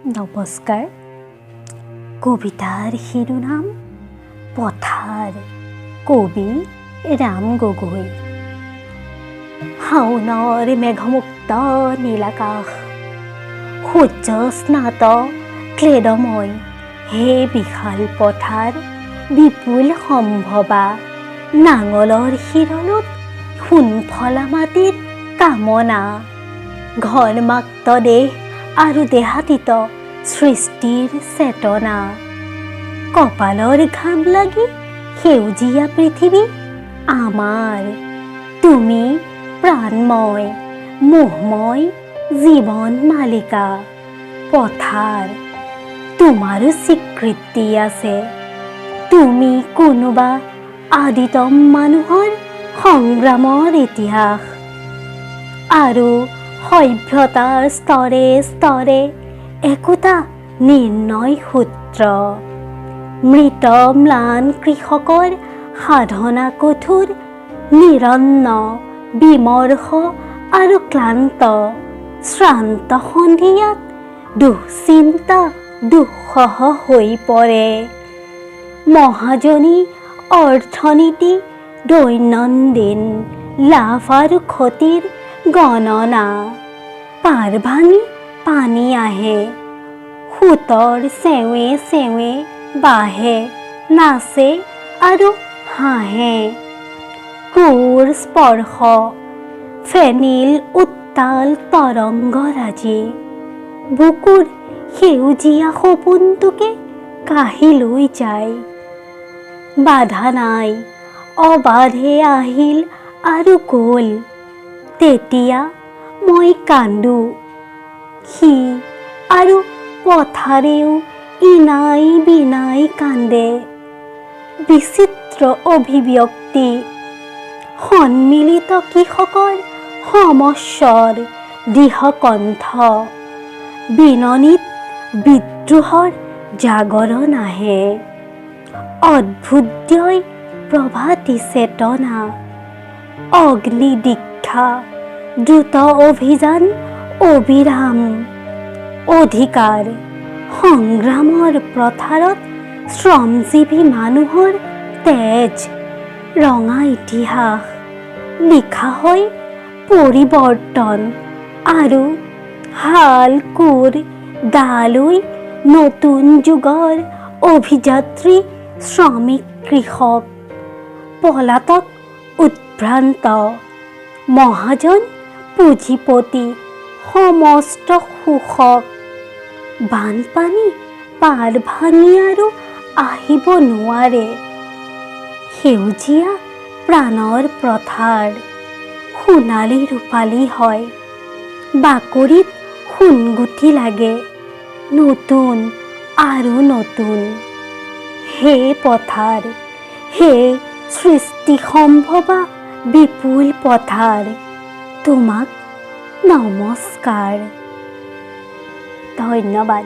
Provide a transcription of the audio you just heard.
নমস্কাৰ। কবিতাৰ শিৰোনাম পথাৰ, কবি ৰাম গগৈ। শাওনৰ মেঘমুক্ত নীলাকাশ, সূৰ্য স্নাত ক্লেদময়, হে বিশাল পথাৰ, বিপুল সম্ভৱা, নাঙলৰ শিৰলত সোণফলা মাটিৰ কামনা, ঘৰ্মাক্ত দেহ আৰু দেহাতীত সৃষ্টিৰ চেতনা, কপালৰ ঘাম লাগি সেউজীয়া পৃথিৱী আমাৰ, তুমি প্ৰাণময়, মোহময় জীৱন মালিকা পথাৰ। তোমাৰো স্বীকৃতি আছে। তুমি কোনোবা আদিতম মানুহৰ সংগ্ৰামৰ ইতিহাস আৰু সভ্যতাৰ স্তৰে স্তৰে একোটা নিৰ্ণয় সূত্ৰ। মৃত ম্লান কৃষকৰ সাধনা কঠোৰ, নিৰন্ন, বিমৰ্ষ আৰু ক্লান্ত শ্ৰান্ত সন্ধিয়াত দুশ্চিন্তা দুঃসহ হৈ পৰে। মহাজনী অৰ্থনীতি, দৈনন্দিন লাভ আৰু ক্ষতিৰ গণনা। পাৰ ভাঙি পানী আহে, সোঁতৰ চেৱে চেৱে বাঢ়ে, নাচে আৰু হাঁহে। ক্ৰূৰ স্পৰ্শ, ফেনিল উত্তাল তৰংগৰাজি বুকুৰ সেউজীয়া সপোনটোকে কাঢ়ি লৈ যায়। বাধা নাই, অবাধে আহিল আৰু গ'ল। তেতিয়া মই কান্দো। সি আৰু পথাৰেও ইনাই বিনাই কান্দে। বিচিত্ৰ অভিব্যক্তি, সন্মিলিত কৃষকৰ সমস্বৰ দৃঢ়কণ্ঠ, বিননিত বিদ্ৰোহৰ জাগৰণ আহে। অদ্ভুতয় প্ৰভাতী চেতনা, অগ্নি দীক্ষা, দ্ৰুত অভিযান, অবিৰাম অধিকাৰ সংগ্ৰামৰ পথাৰত শ্ৰমজীৱী মানুহৰ তেজ ৰঙা ইতিহাস লিখা হয়। পৰিৱৰ্তন আৰু হাল, কোৰ, দালৈ নতুন যুগৰ অভিযাত্ৰী শ্ৰমিক কৃষক, পলাতক উদ্ভ্ৰান্ত মহাজন পুঁজিপতি, সমস্ত শোষক। বানপানী পাৰ ভাঙি আৰু আহিব নোৱাৰে। সেউজীয়া প্ৰাণৰ পথাৰ সোণালী ৰূপালী হয়। বাকৰিত সোণগুটি লাগে, নতুন আৰু নতুন। হে পথাৰ, হে সৃষ্টি সম্ভৱা বিপুল পথাৰ, তোমাক নমস্কাৰ। ধন্যবাদ।